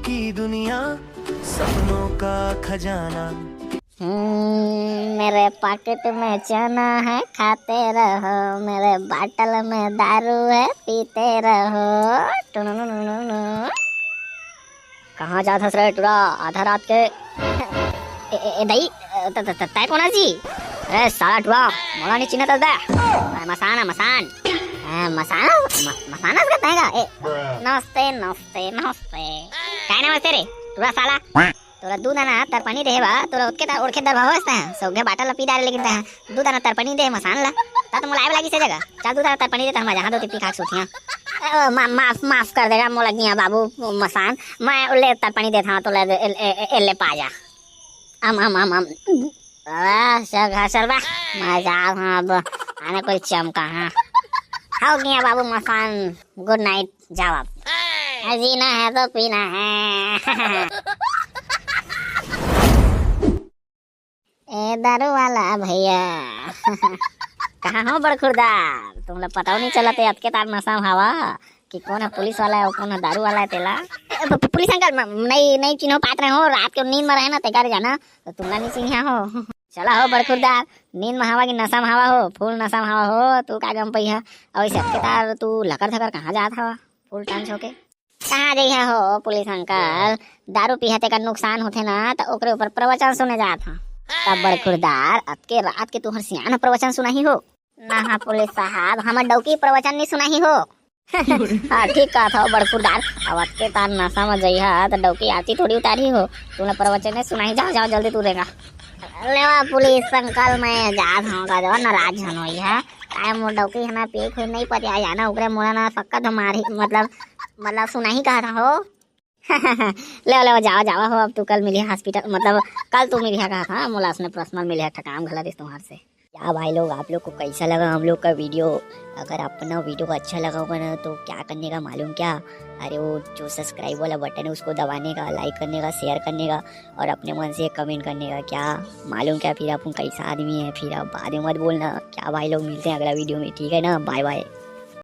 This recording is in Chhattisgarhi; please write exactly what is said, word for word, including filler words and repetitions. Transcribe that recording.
की दुनिया, सपनों का खजाना। हम्म, मेरे पॉकेट में चना है, खाते रहो, मेरे बाटल में दारू है, पीते रहो। टुनुनुनुनुनु। कहाँ जात हस रे टुरा, आधा रात के? ए, ए, ए दई, त, त, त, तै कोन हस जी? अरे साला टुरा, मोला नहीं चिन्हत हस बे? मैं मसान है, मसान। हाँ, मसान? म-, मसान हस का तै का? ए, नमस्ते, नमस्ते, नमस्ते। काय नमस्ते रे, टुरा साला? तोला दू दाना तरपनी देहे बा, तोला ओतके तार ओड़खे दरभा होस तै, सौघे बाटल ला पी डारे, लेकिन तै दू दाना तरपनी देहे मसान ला, त तो मोला आए ला लागिस ए जगह। चल दू दाना तरपनी दे, त हम जहाँ दो तिप्पी खा के सोतिया। ए, मा-, माफ, माफ कर देगा मोला गिया बाबू मसान, मैं ले तरपनी देत हँव तोला, ए, ए, ए, ए, ले पा जा। अम, अम, अम, अम। वाह, चल घर चल बा, मैं जात हँव अब, आने कोई चमका, हाँ। हो गिया बाबू मसान, good night। जवाब, जीना है तो पीना है। ए दारू वाला भैया। कहाँ हो बड़खुरदार? तुमला पता नहीं चलत हे, अतके तार नशा में हवा कि कोन ह पुलिस वाला है अउ कोन ह दारू वाला है तेला। ए, प-, प-, पुलिस अंकल, म-, नहीं, नहीं चिन्हो पात रहे हो, रात के नींद में रहे ना, तेकर जाना, तो तुमला नहीं चिन्हिया हो। चला हो बड़खुरदार, नींद में हवा कि नशा में हवा हो, full नशा में हवा हो, तू का गम पइहा। अउ इसे अतके तार तू लकर धकर कहाँ जात हवा, full टंच होके? कहाँ जइहा हो पुलिस अंकल, दारू पीहा तेकर नुकसान होथे ना, त ओकरे ऊपर प्रवचन सुने जात हँव। तब बड़खुरदार, अतके रात के तुँहर सियान ह प्रवचन सुनाही हो? ना हाँ पुलिस साहब, हमर डौकी प्रवचन नहीं सुनाही हो। हाँ, ठीक कहत हव बड़खुरदार, अब अतके तार नशा म जइहा त डौकी आरती थोड़ी उतारही हो, तुमला प्रवचन नहीं सुनाही, जाओ, जाओ, जल्दी तू रेंगा। लेवा पुलिस अंकल, मैं जात हँव, का देवा नाराज झन होइहा, काय मोर डौकी ह ना पिए खुए नहीं पतिया जाना, ओकरे मोला ना पक्का तो मारही, मतलब, मतलब सुनाही कहत हँव हो। ले, ले, जावा, जावा हो, अब तू कल मिलिहा hospital, मतलब, कल तू मिलिहा कहत हँव, मोला उसने personal मिलिहा, ठकाम घला दिस तुँहर से। क्या भाई लोग, आप लोग को कैसा लगा हम लोग का video? अगर अपना video को अच्छा लगा होगा ना, तो क्या करने का मालूम क्या? अरे, वो जो subscribe वाला button है, उसको दबाने का, like करने का, share करने का और अपने मन से comment करने का। क्या मालूम क्या, फिर अपन कैसा आदमी है, फिर आप बाद में मत बोलना। क्या भाई लोग, मिलते हैं अगला video में, ठीक है ना? Bye bye।